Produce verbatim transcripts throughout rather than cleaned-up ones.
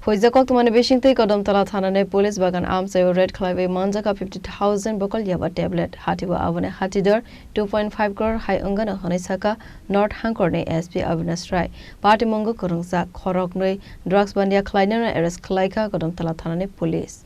Huijak koktwmani bisingtwi Kodamtala thanani police bagan amchaio raid khlaiwi manjakha fifty thousand bokol yaba tablet. Hatio aboni hatidor two point five crore hai wngano hwnwi sakha North Hangkorni S P Avinash Rai. Patimungo kwrwngjak khoroknwi drugs bandia khlainano arrest khlaikha Kodamtala thanani police.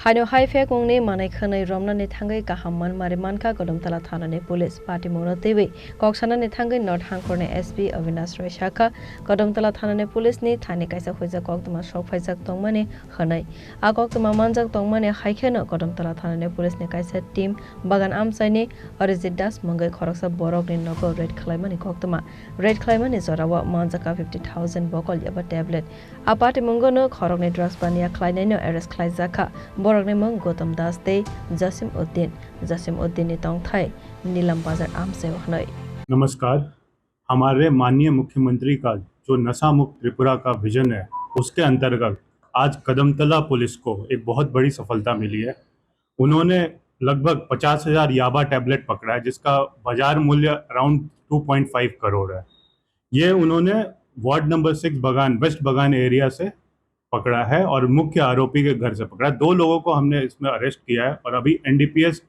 Haino hai phekmungni manwi khwnwi romnani thangwi kaham manmari mankha Kodamtala thanani police. Patimungno twiwi kok sanani thangwi North Hangkorni S P Avinash Roy sakha, Kodamtala thanani police ni thani kaisa huijak koktwma sok phaijak tongmani hwnwi. A koktwma manjak tongmani hai kheno Kodamtala thanani police ni kaisa team bagan amchaini Arijit Das mungwi khoroksa borokni nogo raid khlaimani koktwma. Raid khlaimani jorao manjakha fifty thousand bokol yaba tablet. A patimungo no khoroknwi drugs baniya khlainaino arrest khlaijakha. Borokni mung Gautam Das tei Jasim Uddin. Jasim Uddin ni tongthai Nilam Bazar amchaio hwnwi. नमस्कार। हमारे माननीय मुख्यमंत्री का जो नशा मुक्त त्रिपुरा का विजन है, उसके अंतर्गत आज कदमतला पुलिस को एक बहुत बड़ी सफलता मिली है। उन्होंने लगभग पचास हज़ार याबा टैबलेट पकड़ा है, जिसका बाजार मूल्य around two point five crore है। ये उन्होंने वार्ड नंबर सिक्स बगान, वेस्ट बगान एरिया से पकड़ा है और मुख्य आरोपी के घर से पकड़ा है। दो लोगों को हमने इसमें अरेस्ट किया है और अभी एनडीपीएस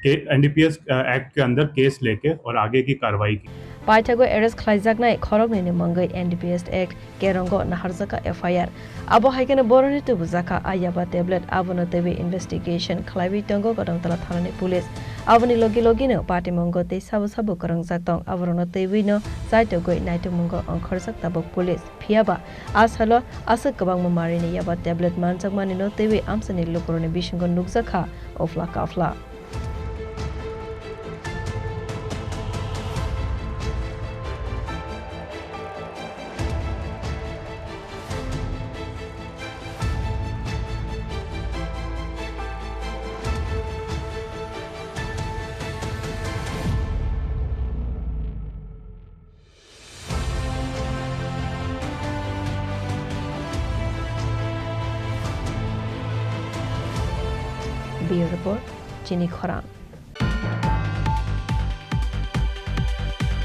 के, एनडीपीएस, अ, एक्ट के अंदर केस लेके और आगे की कार्रवाई की। Paithago arrest khlaijaknai khoroknwini mungwi N D P S Act kerongo naharjakha F I R. Abo hai kheno boroni tubujakha a yaba tablet, abono twiwi investigation khlaiwi tongo Kodamtala thanani police. Aboni logi logino patimungo tei sabo sabo kwrwngjak tong, aborokno twiwino chaitogwi naitokmungo ongkhorjak tabuk police. Phiyaba a salo aswk kwbangma marini yaba tablet manjakmanino twiwi amchaini lukurokni bisingo nukjakha uphla kaphla. Bureau Report, Chini Khorang.